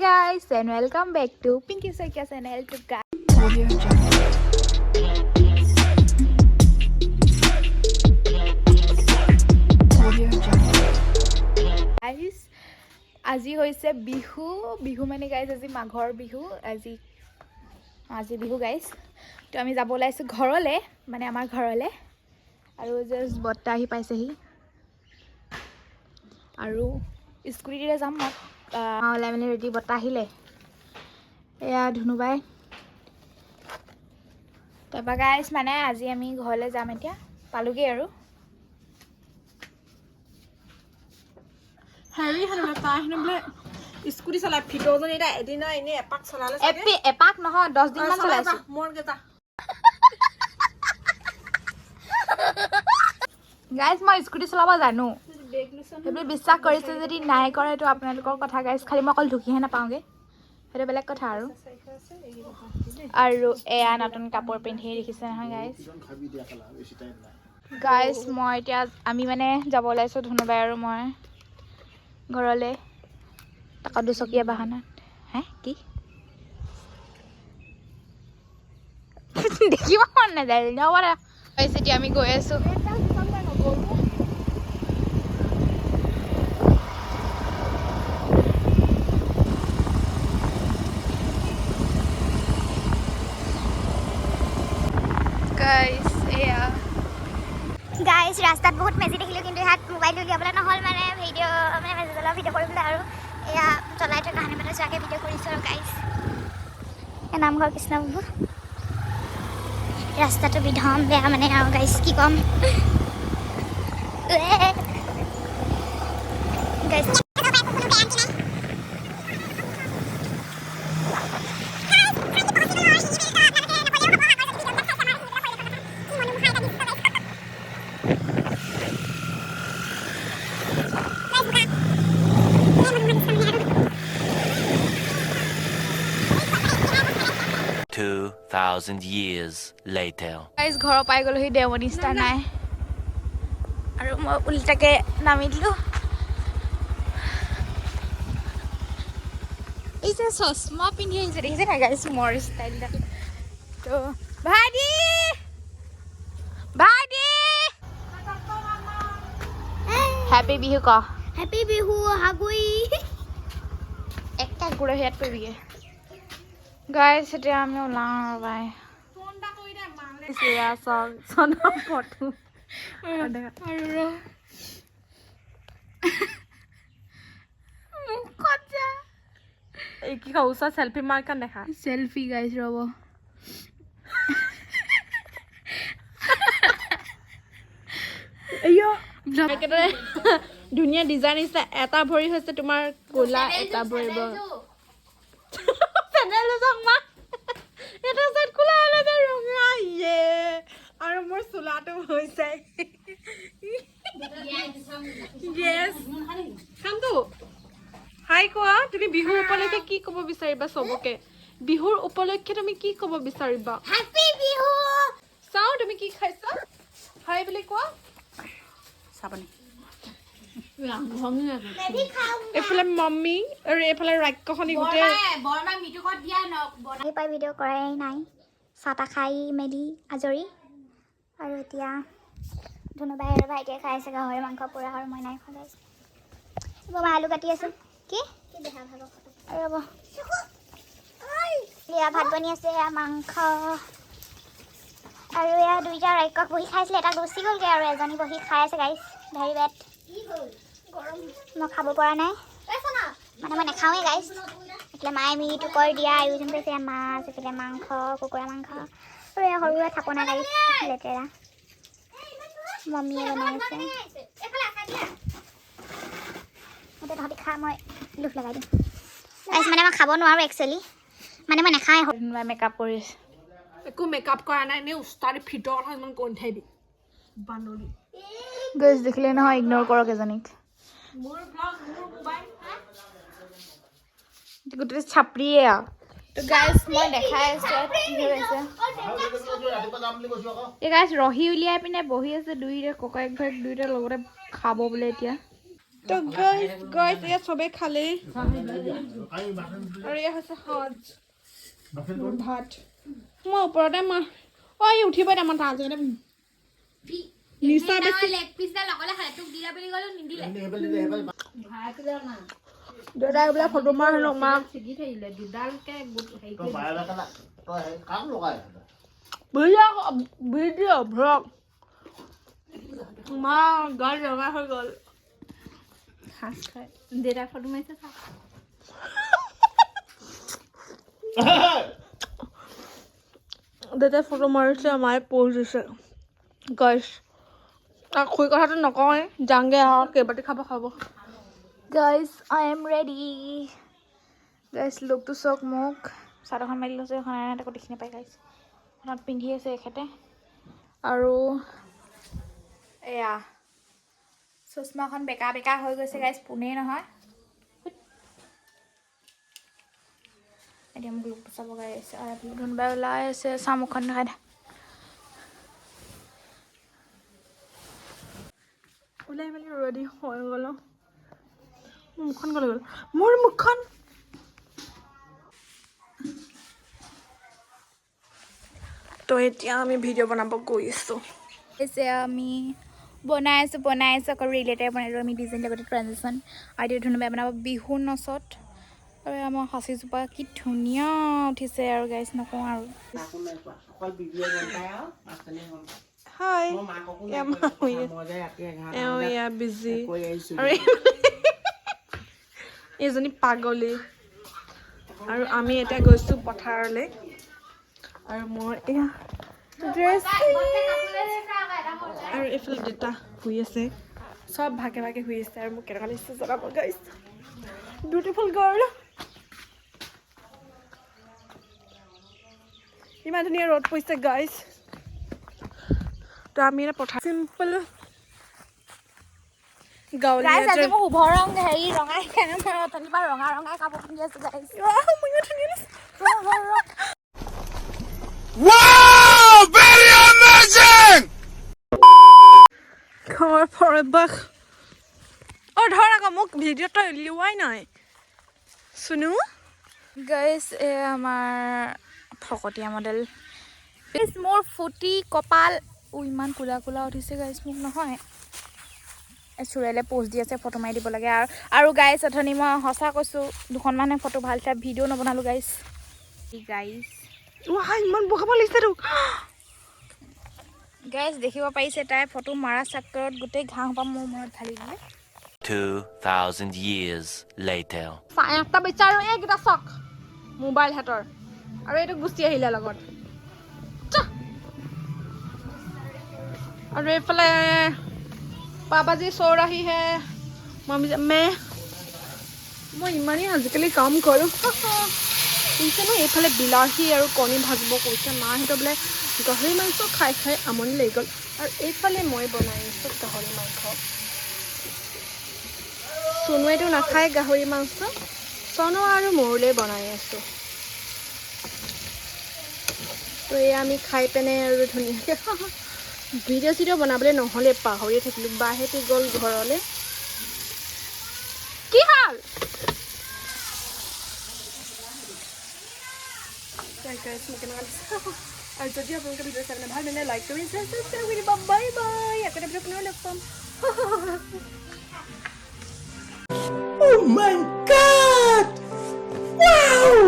Guys, and welcome back to Pinky Saikia channel to guys. Guys, আজি হৈছে বিহু। বিহু মানে guys, আজি মাঘৰ বিহু। আজি আজি বিহু গাইজ। তো আমি যাব ওলাইছোঁ ঘৰলৈ, মানে আমাৰ ঘৰলৈ। আৰু জাষ্ট বৰ্তা আহি পাইছেহি আৰু স্কুটিৰে যাম মই। ওলাই মেলি ৰেডি। বৰ্তা আহিলে, এয়া ধুনুবাই। তাৰপৰা গাইজ, মানে আজি আমি ঘৰলৈ যাম। এতিয়া পালোগৈ আৰু। হেৰি, হেনো তাই হেনো বোলে স্কুটি চলাই ভিতৰজনী এতিয়া এদিনা এনেই এপাক চলালে চাগে। এপাক নহয়, 10 দিনমান চলাই। চলাইছোঁ। যা, মৰগে যা। গাইজ, মই স্কুটি চলাব জানো। সেইবুলি বিশ্বাস কৰিছে যদি নাই কৰে, সেইটো আপোনালোকৰ কথা গাইজ। খালি মই অকল ঢুকিহে নাপাওঁগৈ, সেইটো বেলেগ কথা। আৰু আৰু এয়া নতুন কাপোৰ পিন্ধি দেখিছে নহয় গাইজ। গাইজ, মই এতিয়া আমি মানে যাব ওলাইছোঁ, ধুনুবাই আৰু মই ঘৰলৈ, তাকত দুচকীয়া বাহনত। হে কি দেখিব মন নাযায়। হ'ব দে। গাইজ, এতিয়া আমি গৈ আছোঁ। গাইজ, এয়া। গাইজ, ৰাস্তাত বহুত মেজি দেখিলোঁ, কিন্তু ইয়াত মোবাইল উলিয়াবলৈ নহ'ল। মানে ভিডিঅ', মানে মেজি জ্বলোৱা ভিডিঅ' কৰিবলৈ আৰু এয়া জ্বলাই থকা কাহানিবাতে যোৱাকৈ ভিডিঅ' কৰিছোঁ। আৰু গাইজ, এই নামঘৰ কৃষ্ণ প্ৰভু। ৰাস্তাটো বিধম বেয়া মানে আৰু গাইজ, কি ক'ম গাইজ। 2,000 years later. Guys, ঘৰৰ পাই গ'লোহি। দেওমণি ষ্টাৰ নাই আৰু মই উল্টাকে নামি দিলোঁ। এই যে চশমা পিন্ধি আহিছে, দেখিছে নাই গাইজ? মোৰ ষ্টাইলডাল তো। ভাইটি, ভাইটি, হেপী বিহু ক। হেপী বিহু হাগুই। একটা গুড়া ইয়াত পৰিবিগে। গাইজ, এতিয়া আমি ওলাওঁ আৰু। বাই। এয়া চাওক, ফটো আৰু ৰ মুখত যা। এই কি কওঁ, ওচৰত চেলফি মাৰ কাৰণ দেখা। চেলফি গাইজ, ৰ'ব। একেদৰে ধুনীয়া ডিজাইন আহিছে। এটা ভৰি হৈছে তোমাৰ ক'লা, এটা ভৰি চেণ্ডেল চাওক মা। এটা চাইড খোলা, এটা চাইড ৰঙা। ইয়ে, আৰু মোৰ চোলাটো হৈছে। য়েছ, খামতো। হাই কোৱা। তুমি বিহুৰ উপলক্ষে কি ক'ব বিচাৰিবা চবকে? বিহুৰ উপলক্ষে তুমি কি ক'ব বিচাৰিবা? হেপী বিহু। চাওঁ তুমি কি খাইছা। হাই বুলি কোৱা। এইফালে মাম্মী আৰু এইফালে ৰাক্ষসনী গোটেই। আহি পাই ভিডিঅ' কৰাই নাই। চাহ তাহ খাই মেলি আজৰি। আৰু এতিয়া ধুনুবাই আৰু ভাইটিয়ে খাই আছে গাহৰি মাংস পোৰা আৰু মই নাই খোৱা গাইজ। মই আলু কাটি আছোঁ। কি ৰ'ব, এয়া ভাত বনি আছে, এয়া মাংস। আৰু এয়া দুইটা ৰাক্ষস বহি খাইছিলে, এটা গুচি গ'লগৈ আৰু এজনী বহি খাই আছে গাইজ। ভেৰি বেড, মই খাব পৰা নাই, মানে মই নাখাওঁৱেই গাইজ। এইফালে মায়ে মিৰিটোকৰ দিয়া আয়োজন কৰিছে, মাছ, এইফালে মাংস, কুকুৰা মাংস। আৰু এয়া সৰু সুৰা থাপনা গাইজ, লেতেৰা, মম্মীয়ে বনাই আছে। এতিয়া তহঁতি খা, মই লোভ লগাই দিম গাইজ। মানে মই খাব নোৱাৰোঁ একচুৱেলি, মানে মই নাখাওঁৱে। কোনোবাই মেকআপ কৰি আছে। একো মেকআপ কৰা নাই, এনেই উস্তাদি ভিতৰৰ কথা ইমান কৈ নাথাকিবি বান্দৰী। গাইজ, দেখিলে নহয়? ইগন'ৰ কৰক এজনীক। মোৰ ব্লগ, মোৰ মোবাইল। গোটেই চাপৰিয়ে আৰু। তো গাইজ, মই দেখাই আছোঁ ইয়াত কি হৈ আছে। এই গাইজ, ৰহি উলিয়াই পিনে বহি আছে দুইটা ককায়েক ভায়েক, দুইটা লগতে খাব বোলে এতিয়া। তো গাইজ, গাইজ, এয়া চবেই খালে আৰু এয়া হৈছে সাজ, মোৰ ভাত। মই ওপৰতে মা ঐ উঠিবই তাৰমান তাৰ আজিকালি নিচা বেছি। লেগ পিচডাল অকলে খালে, তোক দিয়া বুলি ক'লো, নিদিলে। দেউতাই বোলে ফটো মাৰ হেনো মা। Video' vlog. মা গাল ৰঙা হৈ গ'ল। সাজ খাই দেউতাই ফটো মাৰিছে, চা। দেউতাই ফটো মাৰিছে, মায়ে প'জ দিছে। গাইছ, খুৰী কথাটো নকওঁৱেই, যাওঁগৈ আৰু কেইবাটি খাব খাব। Guys, I am ready. Guys, লুকটো চাওক মোক। চাদৰখন মাৰি লৈছোঁ, এখন আইনাত আকৌ দেখি নাপায় গাইজ। খনত পিন্ধি আছে এখেতে। আৰু এয়া চশমাখন বেকা বেকা হৈ গৈছে গাইজ, পোনেই নহয়। এতিয়া মোক লুকটো চাব গাইজ। আৰু এইফালে কোনোবাই ওলাই আছে, চামুখন দেখাই দে। ওলাই মেলি ৰেডি হৈ গ'লো। মোৰ মুখখন গ'লে গ'ল মোৰ মুখখন। তো এতিয়া আমি ভিডিঅ' বনাব গৈ আছোঁ। এতিয়া আমি বনাই আছোঁ, বনাই আছোঁ। আকৌ ৰিল এটাই বনালোঁ আমি ডিজাইন লগতে ট্ৰানজেকশ্যন। আৰু এতিয়া ধুনুবাই বনাব বিহু নচত। আৰু আমাৰ সাঁচীজোপা কি ধুনীয়া উঠিছে আৰু গাইজ, নকওঁ আৰু। হাই, এওঁ এয়া বিজি আৰু এইজনী পাগলী। আৰু আমি এতিয়া গৈছোঁ পথাৰলৈ আৰু মোৰ এয়া ড্ৰেছ আৰু এইফালে দেউতা শুই আছে, চব ভাগে ভাগে শুই আছে। আৰু মোক কেনেকুৱা লাগিছে জনাব গাইছ। Beautiful girl. ইমান ধুনীয়া ৰ'দ পৰিছে গাইছ। তো আমি এতিয়া পথাৰ চিম্পল গাঁৱলীয়া। গাইজ, আজি মোৰ শুভ ৰং হেৰি ৰঙা, সেইকাৰণে মই অথনিৰ পৰা ৰঙা ৰঙা কাপোৰ পিন্ধি আছোঁ গাইজ। ময়ো ধুনীয়া লাগিছে। Wow! Very amazing! ঘৰ ফৰবাস। অ' ধৰ আকৌ, মোক ভিডিঅ' তই উলিওৱাই নাই চুনু। গাইজ, এই আমাৰ ফকতীয়া মডেল। গাইজ, মোৰ ফুটি কপাল ও ইমান ক'লা ক'লা উঠিছে গাইজ মোক নহয়। চুৰেলে প'জ দি আছে, ফটো মাৰি দিব লাগে। আৰু গাইজ, অথনি মই সঁচা কৈছোঁ, দুখনমানহে ফটো ভাল চাই ভিডিঅ' নবনালোঁ গাইজ, গাইজ। ৱাহ, ইমান বগাব লাগিছে তোক। গাইজ, দেখিব পাৰিছে, তাই ফটো মৰা চাক্কৰত গোটেই ঘাঁহ সোপা মোৰ মূৰত ঢালি দিলে। 2,000 years later. 8:30 বাজিছে আৰু এইকেইটা চাওক মোবাইল হাতৰ আৰু এইটো গুচি আহিলে লগত। আৰু এইফালে পাপাজী सो रही है, মম্মি মে। মই ইমানেই আজিকালি কাম কৰোঁ, বুজিছে ন? এইফালে বিলাহী আৰু কণী ভাজিব কৈছে মাহঁতে, বোলে গাহৰি মাংস খাই খাই আমনি লাগি গ'ল। আৰু এইফালে মই বনাই আছোঁ গাহৰি মাংস। চনুৱেতো নাখায় গাহৰি মাংস, চনু আৰু মোৰলৈ বনাই আছোঁ। তো এয়া আমি খাই পিনে আৰু ধুনীয়াকৈ ভিডিঅ' চিডিঅ' বনাবলৈ নহ'লে, পাহৰিয়ে থাকিলোঁ। বাহেঁতি গ'ল ঘৰলৈ। কি হ'ল? মোক কেনেকুৱা লাগিছে? আৰু যদি আপোনালোকে ভিডিঅ' চাই পিনে ভাল পালে, লাইক কৰি ছাবস্ক্ৰাইব কৰি দিব। বাই বাই, আকৌ এটা ভিডিঅ' পুনৰ লগ পাম। Oh my God! Wow!